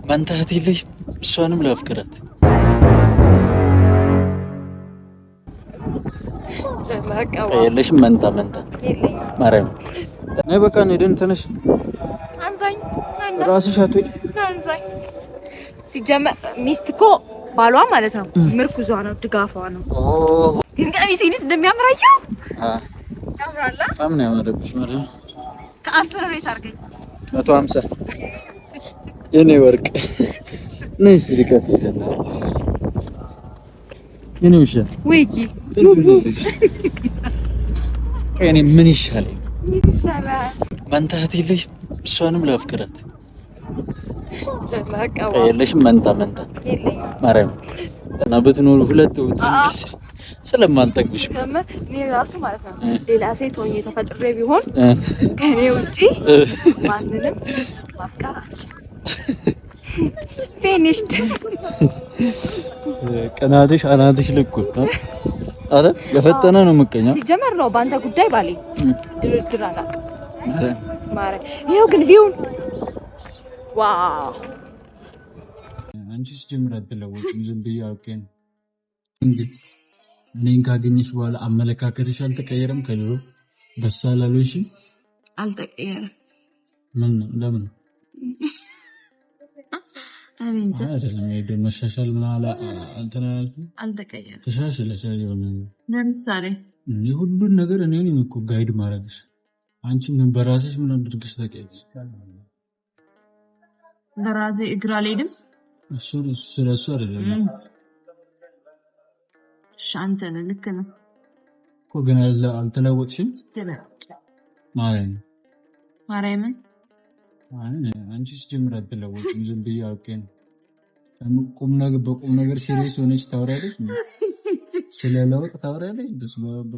መንታ እህት የለሽም? እሷንም ላፍቅራት። የለሽም? መንታ መንታ ማርያም ነይ፣ በቃ እንሂድን። ተነሽ። አንሳኝ። ራስሽ አትወጪ። አንሳኝ። ሲጀመር ሚስት እኮ ባሏ ማለት ነው ምርኩዟ ነው፣ ድጋፏ ነው። ግን ቀሚሴ እንዴት እንደሚያምር አየኸው? ያምራል። በጣም ነው ያማረብሽ ማርያም። ከ10 rate አድርገኝ። 150 የኔ ወርቅ ነይ እስኪ ልቀፍ። የኔ ውሻ። ወይዬ። እኔ ምን ይሻለኝ? ምን ይሻላል? መንታ እህት የለሽም? እሷንም ላፍቅራት። የለሽም? መንታ መንታ ማርያም እና ብትኖሩ ሁለት ደስ ስለማልጠግብሽ። እኔ ራሱ ማለት ነው ሌላ ሴት ሆኜ ተፈጥሬ ቢሆን ከእኔ ውጪ ማንንም ማፍቀር አትችልም። Finished። ቅናትሽ አናትሽ ልኩ አረ የፈጠነ ነው ምቀኛ። ሲጀመር ነው በአንተ ጉዳይ ባሌ ድርድር አላውቅም። ማርያም ይኸው ግን view ን wow። አንቺ ሲጀምር አትለወጪም። ዝም ብዬ አውቄ ነው። እንግዲህ እኔን ካገኘሽ በኋላ አመለካከትሽ አልተቀየረም? ከድሮ በሳ አላልሽም? አልተቀየረም። ምን ነው? ለምን? እኔ እንጃ። አይደለም የሄደ መሻሻል ምን አላ እንትን አላልኩም? አልተቀየረም። ተሻሽለሻል። የሆነ ለምሳሌ? እኔ ሁሉን ነገር እኔ ነኝ እኮ guide ማድረግሽ። አንቺ ምን በራስሽ ምን አድርገሽ ታውቂያለሽ? በራሴ እግር አልሄድም። እሱ ስለሱ አይደለም። እሺ አንተ ነህ፣ ልክ ነህ። እኮ ግን አልተለወጥሽም ማለት ነው። ማርያምን። አንቺ ሲጀምር አትለወጥም። ዝም ብዬ አውቄ ነው። ቁም ነገር በቁም ነገር serious ሆነች ታወሪያለሽ፣ ስለ ለውጥ ታወሪያለሽ። በስመ አብ።